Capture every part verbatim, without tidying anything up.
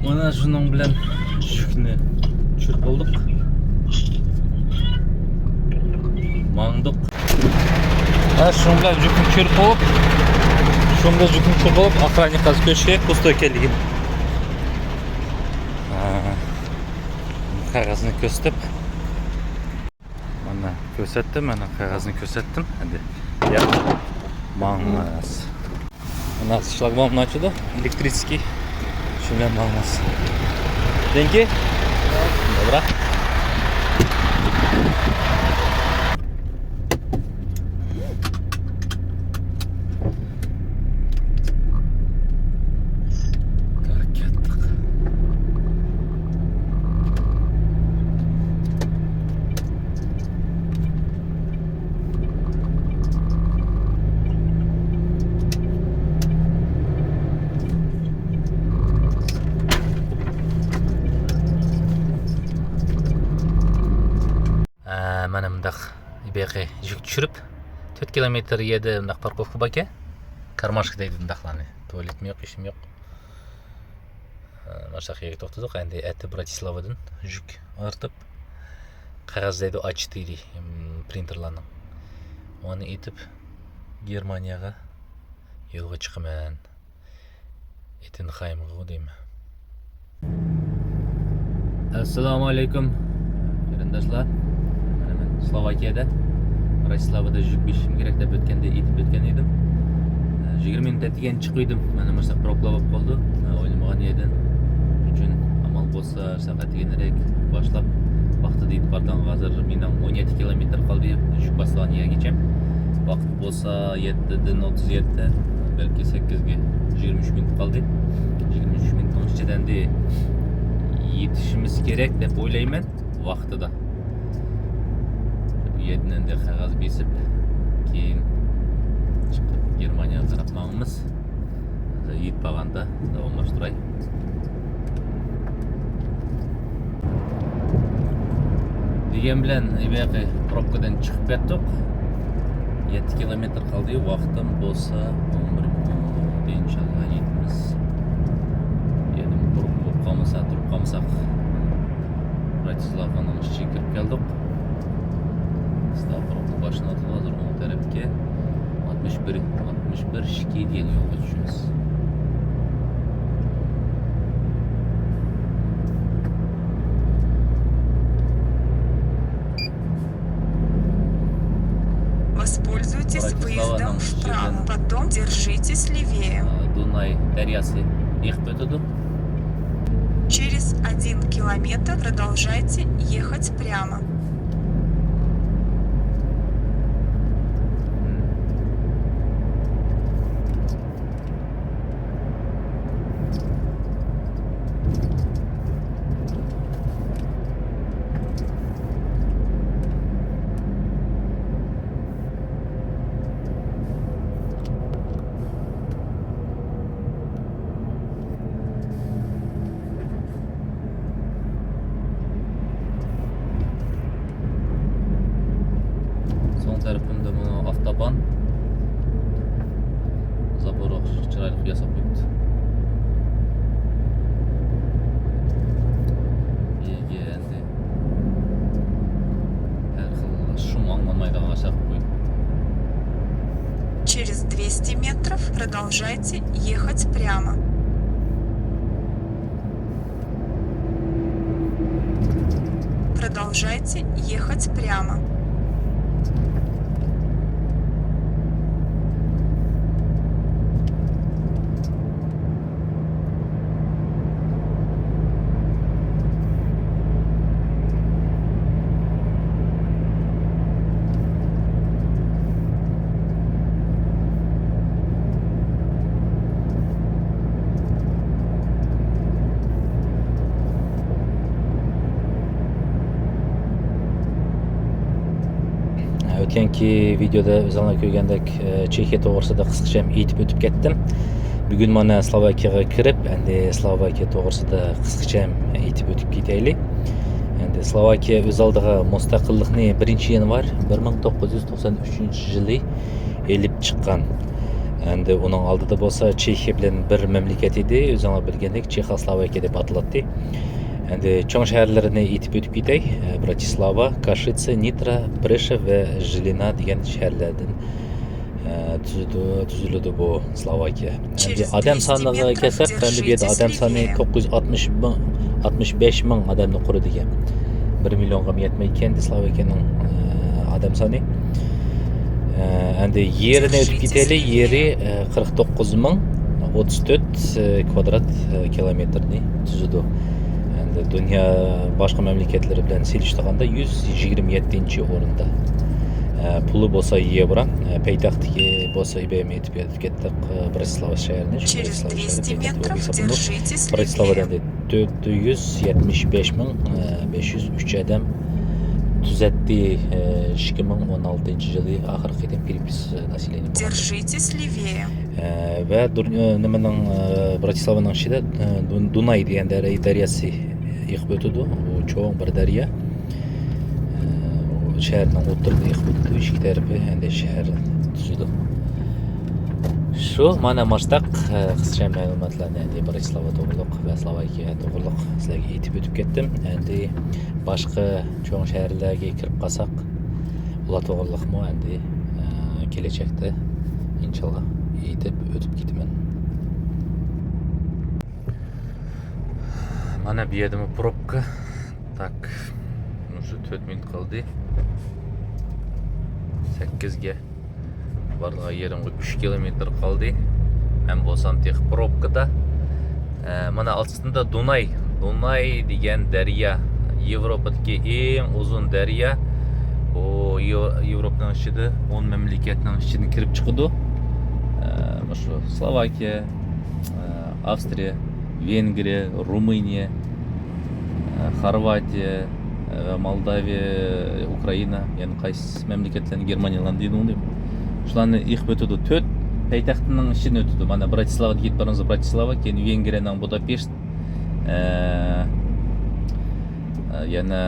مانا شۇنىڭ بىلەن يۈكنى چۈشۈرۈپ بولدۇق. ماڭدۇق. ھە، شۇنىڭ بىلەن يۈكنى چۈشۈرۈپ بولۇپ، شۇنىڭ بىلەن يۈكنى چۈشۈرۈپ بولۇپ، ئاخرانى قازىپ كۆرۈشكە پۇستا ئىكەنلىكىنى. ھە، قەغەزنى كۆرسىتىپ. مانا كۆرسەتتىم، مانا قەغەزنى كۆرسەتتىم. ئەمدى يا ماڭىمىز. مانا شلاگباۇمنى ئاچىدۇ، ئېلېكترىسكىي. شۇ بىلەن ماڭىمىز. Деньги? Добро. Так، كەتتۇق. ئە، مانا مۇنداق بايىقى يۈك چۈشۈرۈپ، تۆت كىلومېتىر يەردە مۇنداق پاركوفكا باركەن. كارماشكا دەيدۇ مۇنداقلارنى. تۇالېتمۇ يوق، ھېچنېمە يوق. ئە، مانا شۇنداق يەرگە توختىدۇق. ئەمدى ئەتە براتىسلاۋادىن يۈك ئارتىپ، قەغەز دەيدۇ، ئا چېتىرى، م، پرىنتېرلارنىڭ. ئۇنى ئېتىپ، گېرمانىيەگە يولغا چىقىمەن. ئېتىنخايمغا دەيمەن. ئەسسالامۇ ئەلەيكۇم، قېرىنداشلار. مانا مەن سلوۋاكىيەدە، براتىسلاۋادا يۈك بېسىشىم كېرەك دەپ ئۆتكەندە ئېيتىپ ئۆتكەن ئىدىم. يىگىرمە مىنۇت ئەتىگەن چىقىۋىدىم. مانا مۇشۇنداق پروبكا بولۇپ قالدى. ئويلىمىغان يەردىن. شۇنىڭ ئۈچۈن ئامال بولسا سائەت ئەتىگەنرەك باشلاپ، ۋاقتىدا يېتىپ بارىدىغان. ھازىر مېنىڭ ئون يەتتە كىلومېتىر قالدى يۈك باسىدىغان يەرگىچە. ۋاقىت بولسا يەتتىدىن ئوتتۇز يەتتە، بەلكى سەككىزگە يىگىرمە ئۈچ مىنۇت قالدى. يىگىرمە ئۈچ مىنۇتنىڭ ئىچىدە ئەمدى يېتىشىمىز كېرەك دەپ ئويلايمەن ۋاقتىدا. ئۇ يەردىن ئەمدى قەغەز بېسىپ، كېيىن چىقىپ گېرمانىيەگە قاراپ ماڭىمىز. ھازىر يېتىپ بارغاندا داۋاملاشتۇراي. دېگەن بىلەن، بايىقى پروبكىدىن چىقىپ كەتتۇق. يەتتە كىلومېتىر قالدى. ۋاقتىم بولسا ئون بىر مىنۇت، ئىنشاللا يېتىمىز. يەنە پروبكا بولۇپ قالمىسا، تۇرۇپ قالمىساق. براتىسلاۋانىڭ ئىچىگە كىرىپ كەلدۇق. ئاستا پروبكا باشلىنىۋاتىدۇ ھازىر ئوڭ تەرەپكە. ئاتمىش بىر، ئاتمىش بىر ئىككى دېگەن يولغا چۈشىمىز. Воспользуйтесь выездом вправо, потом держитесь левее. دۇناي دەرياسى ئېقىپ ئۆتىدۇ. Через один километр продолжайте ехать прямо. سول تەرىپىمدە مانا ئاپتوبان. زابور ئوخشاش چىرايلىق ياساپ قويۇپتۇ. ئىگە ئەمدى ھەر خىل شۇم ئاڭلىمايدىغان ئاشاق قويۇپ. Через двести метров продолжайте ехать прямо. Продолжайте ехать прямо. ئۆتكەنكى ۋىدېئودا ئۆزۈڭلار كۆرگەندەك، ئە، چېخىيە توغرىسىدا قىسقىچە ئېيتىپ ئۆتۈپ كەتتىم. بۈگۈن مانا سلوۋاكىيەگە كىرىپ، ئەمدى سلوۋاكىيە توغرىسىدا قىسقىچە ئېيتىپ ئۆتۈپ كېتەيلى. ئەمدى سلوۋاكىيە ئۆز ئالدىغا مۇستەقىللىقنى بىرىنچى يانۋار بىر مىڭ توققۇز يۈز توقسان ئۈچىنچى يىلى ئېلىپ چىققان. ئەمدى ئۇنىڭ ئالدىدا بولسا چېخىيە بىلەن بىر مەملىكەت ئىدى، ئۆزۈڭلار بىلگەندەك چېخوسلوۋاكىيە دەپ ئاتىلاتتى. ئەمدى چوڭ شەھەرلىرىنى ئېيتىپ ئۆتۈپ كېتەي. ئە، براتىسلاۋا، كاشىتسە، نىترا، پرېشېۋ ۋە ژىلىنا دېگەن شەھەرلەردىن، ئە، تۈزىدۇ، تۈزۈلىدۇ بۇ سلوۋاكىيە. ئەمدى ئادەم سانىغا كەلسەك، ئەمدى بۇ يەردە ئادەم سانى توققۇز يۈز ئاتمىش مىڭ، ئاتمىش بەش مىڭ ئادەمنى قۇرىدىكەن. بىر مىليونغا يەتمەيدىكەن سلوۋاكىيەنىڭ، ئە، ئادەم سانى. ئە، ئەمدى يېرىنى ئۆتۈپ كېتەيلى. يېرى، ئە، قىرىق توققۇز مىڭ ئوتتۇز تۆت، ئە، كۋادرات، ئە، كىلومېتىرنى تۈزىدۇ. ئەمدى دۇنيا باشقا مەملىكەتلىرى بىلەن سېلىشتۇرغاندا يۈز يىگىرمە يەتتىنچى ئورۇندا. ئە، پۇلى بولسا يېۋرو، ئە، پايتەختىكى بولسا ئىبەيمە ئېيتىپ ئۆتۈپ كەتتۇق، ئە، براتىسلاۋا شەھىرىنى. شۇ براتىسلاۋا شەھىرى پايتەخت بولۇپ ھېسابلىنىدۇ. براتىسلاۋادىن تۆت يۈز يەتمىش بەش مىڭ بەش يۈز ئۈچ ئادەم تۈزەتتى، ئىككى مىڭ ئون ئالتىنچى يىلى ئاخىرقى قېتىم перепись населения بولغاندا. ۋە دۇر-، نېمىنىڭ، براتىسلاۋانىڭ ئىچىدە، دۇن-، دۇناي دېگەن دەرياسى ئېقىپ ئۆتىدۇ. ئۇ چوڭ بىر دەريا. ئۇ شەھەرنىڭ ئوتتۇرىدا ئېقىپ ئۆتىدۇ، ئىككى تەرىپى، ئەمدى شەھەر تۈزىدۇ. شۇ، مانا ماشتاق، قىسقىچە مەلۇماتلارنى ئەمدى براتىسلاۋا توغرۇلۇق ۋە سلوۋاكىيە توغرۇلۇق سىلەرگە ئېيتىپ ئۆتۈپ كەتتىم. ئەمدى باشقا چوڭ شەھەرلەرگە كىرىپ قالساق، ئۇلار توغرۇلۇقمۇ ئەمدى، ئە، كېلەچەكتە ئىنشاللا ئېيتىپ ئۆتۈپ كېتىمەن. مانا بۇ يەردىمۇ پروبكا. تاك، مۇشۇ تۆت مىنۇت قالدى. سەككىزگە بارىدىغان يېرىمغا ئۈچ كىلومېتىر قالدى. مەن بولسام تېخى پروبكىدا. ئە، مانا ئاستىدا دۇناي. دۇناي دېگەن دەريا. ياۋروپادىكى ئەڭ ئۇزۇن دەريا. ئۇ ياۋ-، ياۋروپانىڭ ئىچىدە ئون مەملىكەتنىڭ ئىچىدىن كىرىپ چىقىدۇ. ئە، مۇشۇ سلوۋاكىيە، ئە، ئاۋسترىيە، ۋېنگرىيە، رومىنىيە، ئە، خورۋاتىيە، ئە، ۋە مولداۋىيە، ئۇكرائىنا، يەنە قايسى مەملىكەتلەرنى، گېرمانىيەلەرنى دېدىڭ دەيمەن. شۇلارنى ئېقىپ ئۆتىدۇ. تۆت پايتەختنىڭ ئىچىدىن ئۆتىدۇ. مانا، براتىسلاۋا دېگەن بارىمىز، براتىسلاۋا، كېيىن ۋېنگرىيەنىڭ بۇداپېشت، ئە، ئە، يەنە،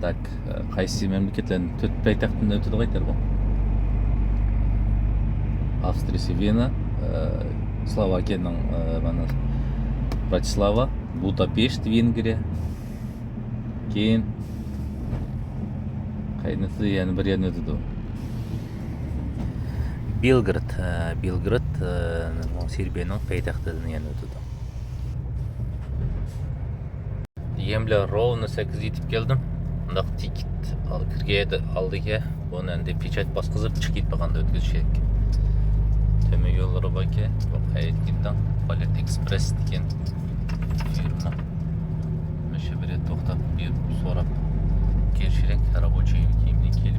تاك، ئە، قايسى مەملىكەتلەرنى تۆت پايتەختتىن ئۆتىدىغۇ ئېيتار بۇ؟ ئاۋسترىيىسى ۋېنا، ئە، سلوۋاكىيەنىڭ، ئە، مانا، براتىسلاۋا، بۇداپېشت، ۋېنگرىيە. كېيىن قاينىسى يەنە بىر يەرنى ئۆتىدۇ. بېلگراد، ئە، بېلگراد، ئە، سېربىيەنىڭ پايتەختىدىن يەنە ئۆتىدۇ. دېگەن بىلەن روۋنو سەككىز يېتىپ كەلدىم. مۇنداق تىكېت ئال-، كىرگەن ئالدىكى بۇنى ئەمدى پېچات باسقۇزۇپ چىقىپ كېتىدىغاندا ئۆتكۈزۈش كېرەك. تۆمۈر يوللىرى باركەن، بۇ قەيەرگە كېتىدىڭ؟ پالېت ئېكسپرېس دېگەن فىرما. مۇشۇ بىر يەردە توختاپ، بۇ سوراپ كېلىش كېرەك. رابوچىي كىيىمنى كىيىپ،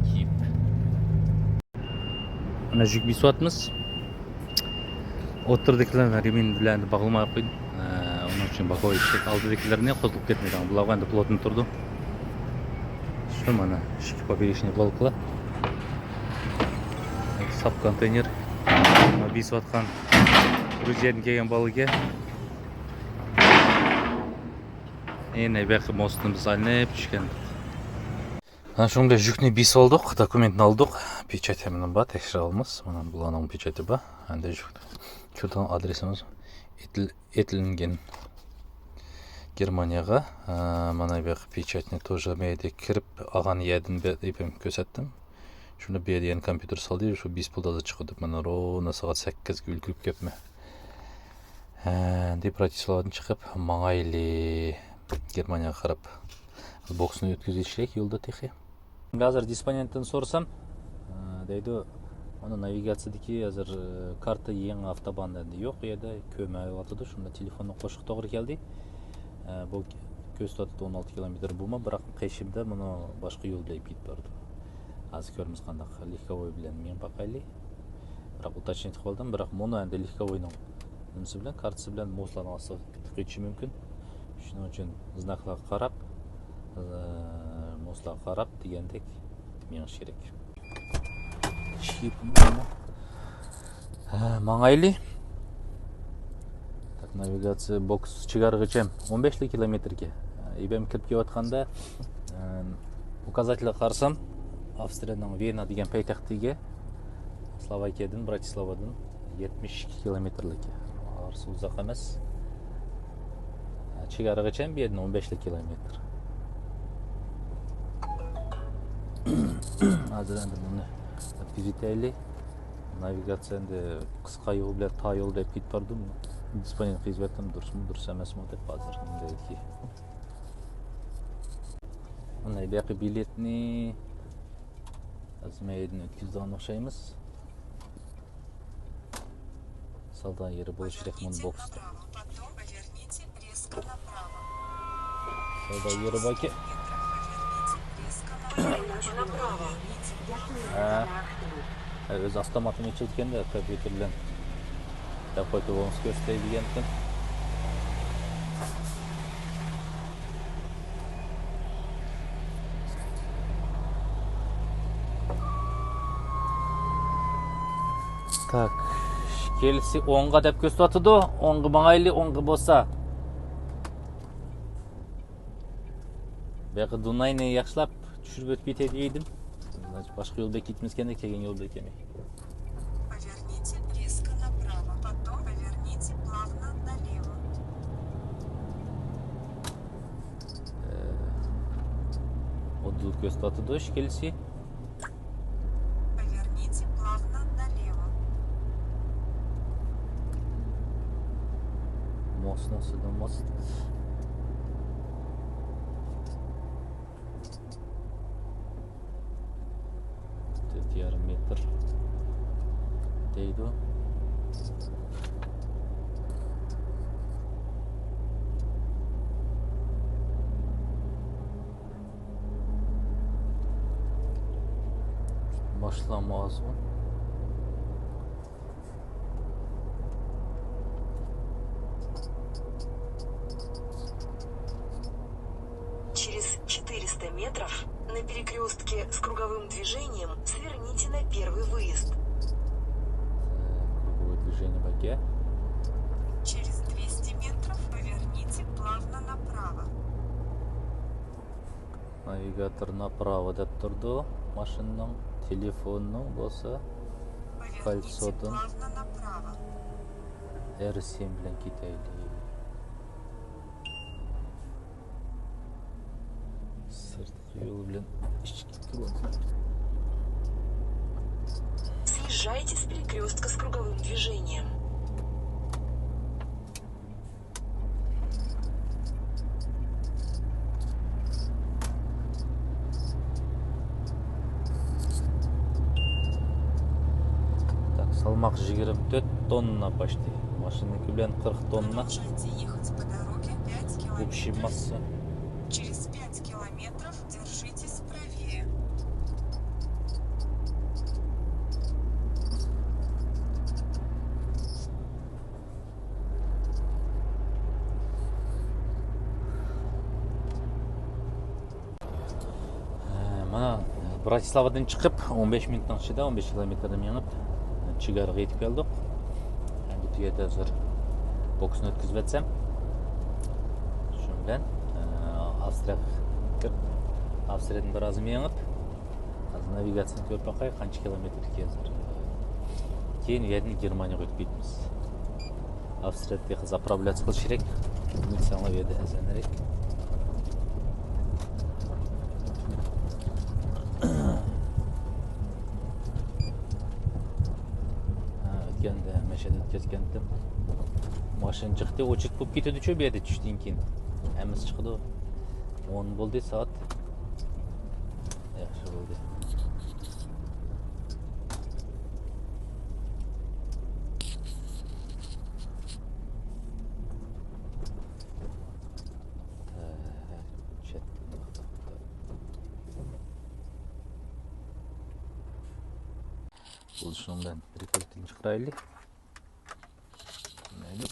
كىيىپ. مانا يۈك بېسىۋاتىمىز. ئوتتۇرىدىكىلەرنى رېمىن بىلەن باغلىماي قويدۇم. ئە، ئۇنىڭ ئۈچۈن باكوۋى ئىشىك ئالدىدىكىلىرىنى قوزغىلىپ كەتمەيدىغان. بۇلارغا ئەمدى پلوتنى تۇرىدۇ. شۇ مانا ئىككى پوپېرىچنىي بلوكلار. ساپ كونتېينېر. بېسىۋاتقان گرۇزىيەدىن كەلگەن بالىگە. يەنە بۇ ياققا موستىمىز ئايلىنىپ چۈشكەن. ھە، شۇنىڭ بىلەن يۈكنى بېسىۋالدۇق، دوكۇمېنتنى ئالدۇق. پېچات ھەممىنىڭ بار، تەكشۈرۈۋالىمىز. مانا بۇلارنىڭ پېچاتى بار. ئەمدى يۈك چۈشۈرىدىغان ئادرېسىمىز ئېتىل-، ئېتىلىنگەن. گېرمانىيەگە، ئە، مانا بۇ ياققا پېچاتنى توژا مەيدە كىرىپ ئالغان يەردىن بېرىپ كۆرسەتتىم. شۇنى بۇ يەردە يەنە كومپيۇتېر سالدى، شۇ بېسىپ بولدى، ھازىر چىقىدۇ. مانا روۋنو سائەت سەككىزگە ئۈلگۈرۈپ كەپمەن. ھە، ئەمدى براتىسلاۋادىن چىقىپ ماڭايلى گېرمانىيەگە قاراپ. بوكسنى ئۆتكۈزۈۋېتىشلىك يولدا تېخى. ھازىر دىسپونېنتتىن سورىسام، ئە، دەيدۇ، ئۇنىڭ ناۋىگاتسىيىدىكى ھازىر، ئە، كارتا يېڭى ئاپتوبان دەيدۇ. يوق، ئۇ يەردە كۆرمەيۋاتىدۇ. شۇندا تېلېفوننى قوشۇق توغرا كەلدى. ئە، بۇ كۆرسىتىۋاتىدۇ ئون ئالتە كىلومېتىر بۇمۇ، بىراق قېشىمدا مۇنۇ باشقا يول بىلەن كېتىپ بارىدۇ. ھازىر كۆرىمىز قانداق، لېھكوۋوي بىلەن مېڭىپ باقايلى. بىراق ئۇ تاشنى تىقىپ ئالدىم، بىراق مۇنۇ ئەمدى لېھكوۋوينىڭ نېمىسى بىلەن، كارتىسى بىلەن موستلارنىڭ ئاستىغا تىقىۋېتىشى مۇمكىن. شۇنىڭ ئۈچۈن زناكلارغا قاراپ، ئە، موستلارغا قاراپ دېگەندەك مېڭىش كېرەك. ھە، ماڭايلى. تاك، ناۋىگاتسىيە بوكس چېگرىغىچە ئون بەشلا كىلومېتىركەن. ئىبەم كىرىپ كېلىۋاتقاندا، ئە، ئۇكازاتېلغا قارىسام، ئاۋسترىيەنىڭ ۋېنا دېگەن پايتەختىگە سلوۋاكىيەدىن، براتىسلاۋادىن يەتمىش ئىككى كىلومېتىرلىك. ئارىسى ئۇزاق ئەمەس. چېگرىغىچە بۇ يەردىن ئون بەشلا كىلومېتىر. ھازىر ئەمدى بۇنى ئۆتكۈزۈۋېتەيلى. ناۋىگاتسىيە ئەمدى قىسقا يول بىلەن تار يول دەپ كېتىپ باردىم. دىسپلېينى قىيىۋەتتىم، دۇرۇسمۇ، دۇرۇس ئەمەسمۇ دەپ ھازىر مۇندايكى. مانا بۇياققى بېلەتنى ھازىر مەيدىن ئۆتكۈزىدىغان ئوخشايمىز. سالىدىغان يېرى بولۇشى كېرەك مۇنۇ بوكستا. سالىدىغان يېرى باركەن. ھە. ھە، ئۆزى ئاپتوماتىنى ئېچىدىكەن-دە، كومپيۇتېر بىلەن. دەپ قويدى، بونۇس كۆرسىتەي دېگەنتىم. تاك، ئىككىلىسى ئوڭغا دەپ كۆرسىتىۋاتىدۇ. ئوڭغا ماڭايلى، ئوڭغا بولسا. بۇياققا دۇناينى ياخشىلاپ چۈشۈرۈپ ئۆتۈپ كېتەي دېدىم. باشقا يول بېكىتىمىزكەن-دە، كەلگەن يول بېكىمەي. Поверните резко направо, потом поверните плавно налево. ئۇدۇل كۆرسىتىۋاتىدۇ ئىككىلىسى. Поверните плавно налево. Мост، мост. تۆت يېرىم مېتىر دەيدۇ. باشلام ئازغۇ. Через четыреста метров на перекрестке с круговым движением сверните на первый выезд. Круговое движение бар. Через двести метров поверните плавно направо. Навигатор направо деп турды. Машинның, телефонның болса кольцодан R семь белән китәйли. Сырткы юл белән эчке километр. Съезжайте с перекрестка с круговым движением. Так, салмак жыйырма төрт тонна почти. Машинники белән кырык тонна. Продолжайте ехать по дороге пять километров. Общий масса. Через пять километров держитесь правее. مانا، براتىسلاۋادىن چىقىپ، ئون بەش مىنۇتنىڭ ئىچىدە، ئون بەش كىلومېتىرنى مېڭىپ، چېگرىغا يېتىپ كەلدۇق. ئەمدى بۇ يەردە ھازىر بوكسنى ئۆتكۈزۈپ ئۆتسەم، شۇ بىلەن، ئە، ئاۋسترىيەگە كىرىپ، ئاۋسترىيەدىن بىر ئاز مېڭىپ، ھازىر ناۋىگاتسىيىنى كۆرۈپ باقاي، قانچە كىلومېتىر ئىكەن ھازىر. كېيىن يەنە گېرمانىيەگە ئۆتۈپ كېتىمىز. ئاۋسترىيەدە تېخى زاپراۋلياتسا قىلىش كېرەك. ئۈمىد ساڭا بۇ يەردە ئەزەنرەك. ھە، ئۆتكەندە مەشەدە ئۆتكەزگەنتىم. ماشىنا چىقتى، ئوچېرېد بولۇپ كېتىدۇچۇ بۇ يەردە چۈشتىن كېيىن. ھەممىسى چىقىدۇ. ئون بولدى سائەت. ياخشى بولدى. بولۇشۇنىڭ بىلەن بىر كىرىتىنى چىقىرايلى. مەيلى.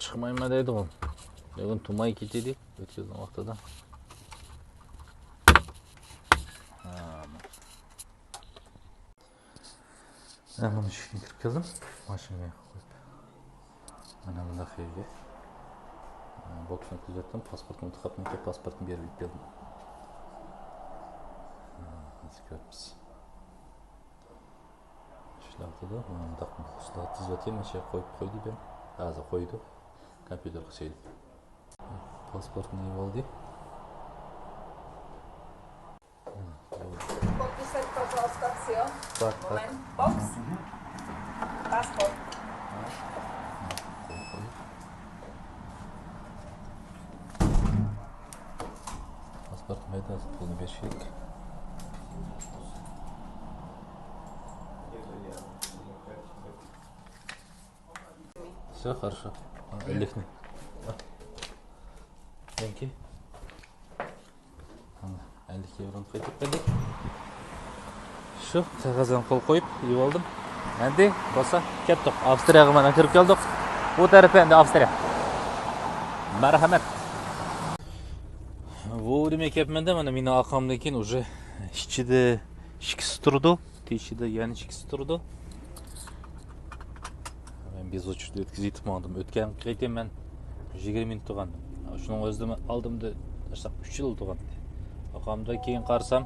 چىقمايمەن دەيدىغۇ. بۈگۈن تۇماي كېتىدى. ئۆتكۈزگەن ۋاقتىدا. ھە، مانا شۇ كىرىپ كەلدىم. ماشىنىنى قويۇپ. مانا بۇنداق يەرگە. بوكسنى كۆزەتتىم. پاسپورتنى ئۇنتۇپ قاپتىمكەن، پاسپورتنى بېرىپ ئېلىپ كەلدىم. ھازىر كۆرىمىز. قىلىدۇ. مانا مۇنداق ئۇسۇلدا تىزىۋەتكەن، مانا شۇ قويۇپ قويدى بەن. ھازىر قويىدۇ. كومپيۇتېرغا سېلىپ. پاسپورتنى ئېلىۋالدى. Подписать, пожалуйста, все. Так, так. Момент. Бокс. Паспорт. Паспорт мәйдасы, пулны беришейик. Все хорошо. Элликни. Thank you. Ellik yevro qaytib keldik. Shu qog'ozdan qo'l qo'yib, yeyib oldim. Endi bo'lsa ketdik. Avstriyaga mana kirib keldik. Bu tarafi endi Avstriya. Marhamat. Вовремя kelibman-da, mana meni orqamdan keyin уже ichida ikkisi turdi. Teshida yana ikkisi turdi. Men без очередь o'tkazib yetib mangdim. O'tgan qitim men yigirma minut turgandim. Shuning o'zida men oldimda, qarasam, uch yil turgandi. Orqamda keyin qarasam,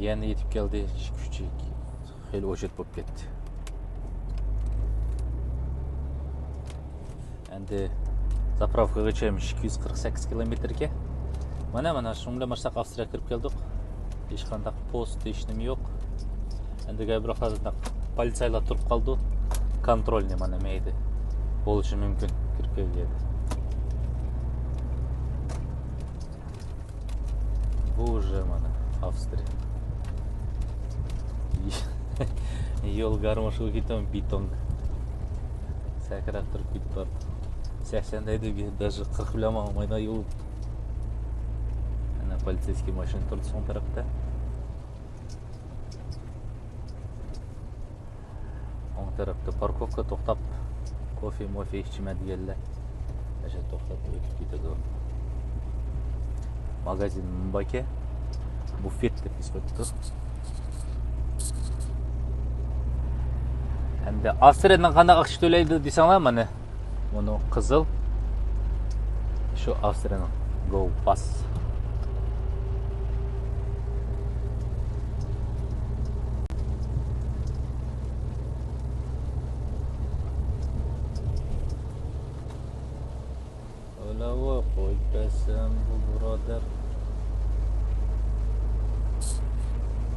yana yetib keldi. Ikki, uch, ikki. Xeyli очередь bo'lib ketdi. Endi заправкаgacha ikki yuz qirq sakkiz kilometr ekan. Mana, mana, shuning bilan Avstriyaga kirib keldik. Hech qanday post, hech nima yo'q. Endi bir hozir полицейlar turib qoldi. Контрольный mana mayda bo'lishi mumkin kirib kelganda. Bu уже mana Avstriya. Yo'l garmosh bo'lib ketgan, beton. Sakrab turib ketdi. Sakson deydi, даже qirq bilan olmaydi yo'l. Ana полицейский машина turdi so'ng tarafda. O'ng tarafda parkovka to'xtab, kofe mofe ichaman deganlar. O'sha to'xtab o'tib ketadi. Magazin bor ekan. Bufet deb yozib qo'yibdi. Endi Avstriyadan qanday AQSh to'laydi desanglar, mana. Buni qizil. Shu Avstriyaning Go Pass. Öyle o, qo'yib bersam bu birodar.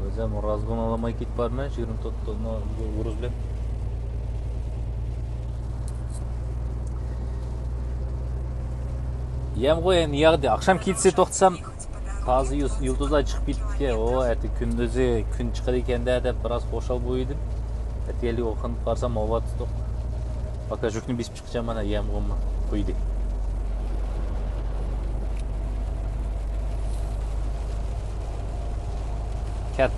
O'zim razgon olmay ketib borman, yigirma to'rt tonna gruz bilan. Yem qo'y endi yog'di. Oqshom kechasi to'xtasam, toza yuz-, yulduzlar chiqib ketdi. O, ati kunduzi kun chiqar ekan-da deb biroz xursand bo'ldim. Atiyali o'qinib qarsam, havo tutuq. Пока jukni bisib chiqaman, mana yem qo'yma qo'ydi. Kat